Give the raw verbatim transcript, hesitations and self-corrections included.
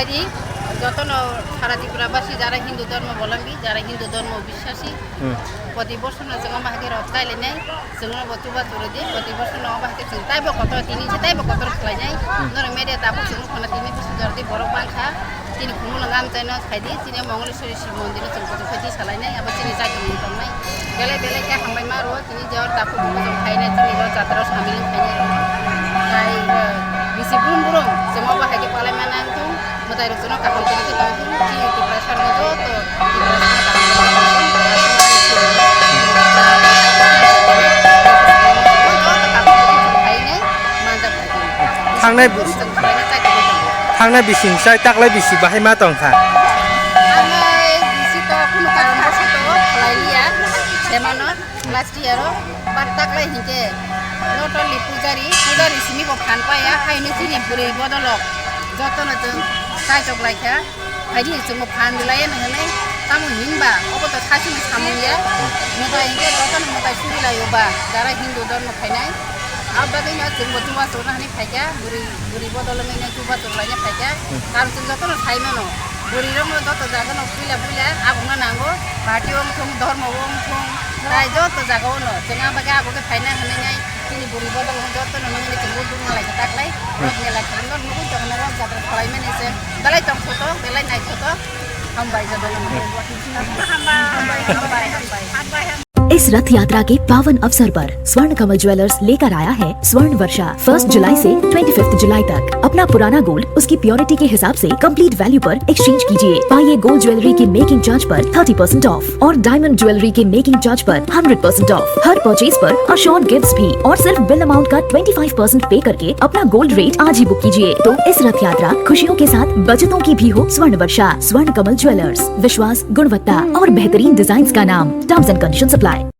Adi, jotono sara Tripura basi jara Hindu dhormo bolombi, jara Hindu dhormo biswasi, Hmm. Proti bosor no chwng bahai khe rok kailainai, chwng no bo chuba chwrwi di, proti bosor no bahai khe chwng taibo kotor tini se taibo kotor khlainai, Hmm. Norok media tabuk chwng khona tini bosor jordi borok bangkha, tini khumulwng amchaino khaidi, tini Mongoleshwari Shiv Mondir o chwng kuchuk khe di salainai, abo chini jagani tongnai. Belai belai khe hambai ma rwo, tini jor takhuk bujong khainai, tini jor jatra samil khainai rwo. Tai, eh, bisi brum brum, chwng obo hai khe palai ma nang thung, mwtai rok chwngno kaham khe tong thung, chini Tiprasa rok joto Tiprasa rok kaham khe tong thung. Thangnai, thangnai bising sai taklai bisi bahai ma tong kha. Thangnai bisi to kunu karon bosoto khlai liya, semano last year o, but taklai hinkhe not only pujari, pujari simi bo phan paya, haino chini bwrwi bodolok jotono chwng chaitok lai kha. Phaidi chwngbo phan rwlai ya hinwi, tamo hinba obo to sasini samung ya. Mwtai hinkhe jotono mwtai suri laio ba, jara Hindu dhormo khainai. Abo bagwino chwngbo chubachu rwna hinwi phaikha, bwrwi, bwrwi bodol wngwi no chubachu rwlaina phaikha. Hmm. Karon chwng jotono sai mano, bwrwi rokno joto jagano puila puila abongno nango, party wng thung, dhormo wng thung, tai joto jagao no chwng a bagwi abo khe phaina hinwi nai. Chini bwrwi bodol wng jotono nungni chwngno dukma lai khe taklai. Hmm. Rok mela khe nungwi tongna rok jatra khlaimani se. Belai tongthoto, belai naithoto. Hambai jotono. Hambai, hambai, hambai, hambai. इस रथ यात्रा के पावन अवसर पर स्वर्ण कमल ज्वेलर्स लेकर आया है स्वर्ण वर्षा। फर्स्ट जुलाई से ट्वेंटी फिफ्थ जुलाई तक अपना पुराना गोल्ड उसकी प्योरिटी के हिसाब से कंप्लीट वैल्यू पर एक्सचेंज कीजिए। पाइए गोल्ड ज्वेलरी के मेकिंग चार्ज पर थर्टी परसेंट ऑफ और डायमंड ज्वेलरी के मेकिंग चार्ज पर हंड्रेड परसेंट ऑफ। हर परचेज पर अश्योर्ड गिफ्ट्स भी और सिर्फ बिल अमाउंट का ट्वेंटी फ़ाइव परसेंट पे करके अपना गोल्ड रेट आज ही बुक कीजिए। तो इस रथ यात्रा खुशियों के साथ बचतों की भी हो। स्वर्ण वर्षा, स्वर्ण कमल ज्वेलर्स, विश्वास, गुणवत्ता और बेहतरीन डिजाइन्स का नाम। Terms and condition apply.